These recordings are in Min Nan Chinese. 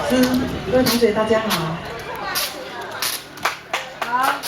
師，各位同學大家好。好。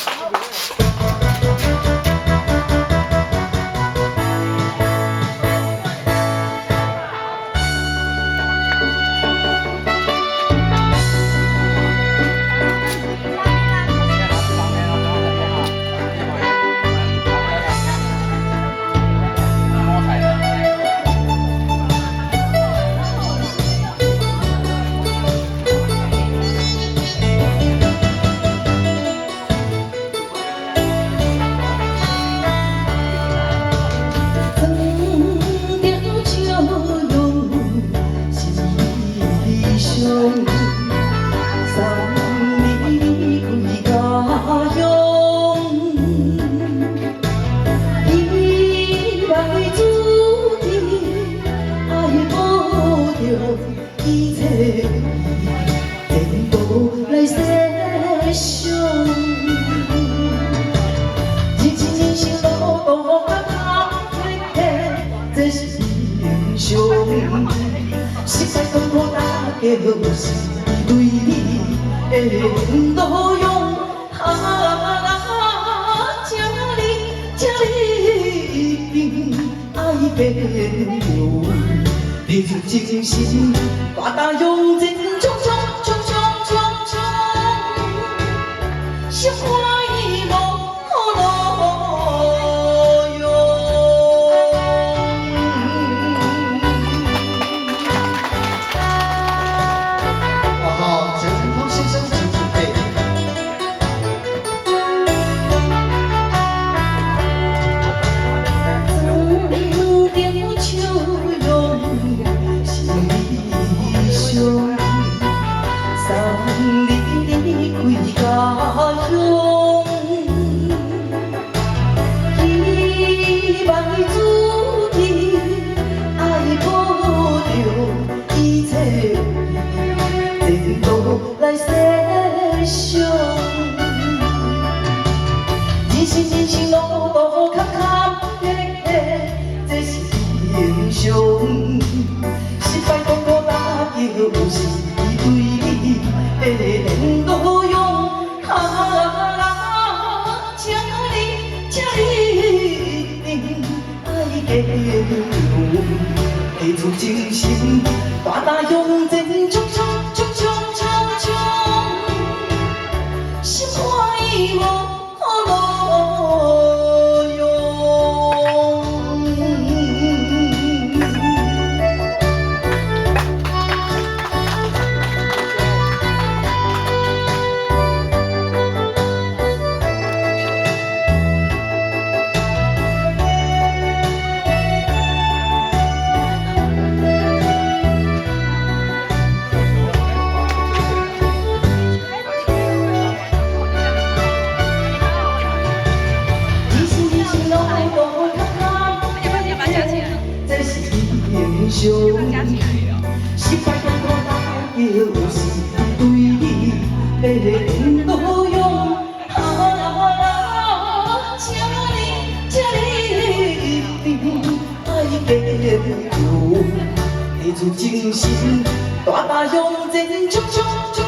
就是對你的路用，啊，請你，請你一定愛堅強，提出精神，大膽向前衝衝衝衝衝衝，心歡喜無路用。好，陳霆鋒先生，請準備。莊頂笑容是理想，送你離開家鄉，希望主持愛保重一切前途來設想。人生人生路路坎坎，這是英雄。失敗痛苦打擊，就是對你的練路用。啊，請你，請你一定愛堅強，提出精神，大膽向前衝衝衝衝衝衝，心歡喜無路用。人生人生路路坎坎，這是英雄。失敗痛苦打擊，就是對你的練路用。啊，請你，請你一定愛堅強，提出精神，大膽向前衝衝衝。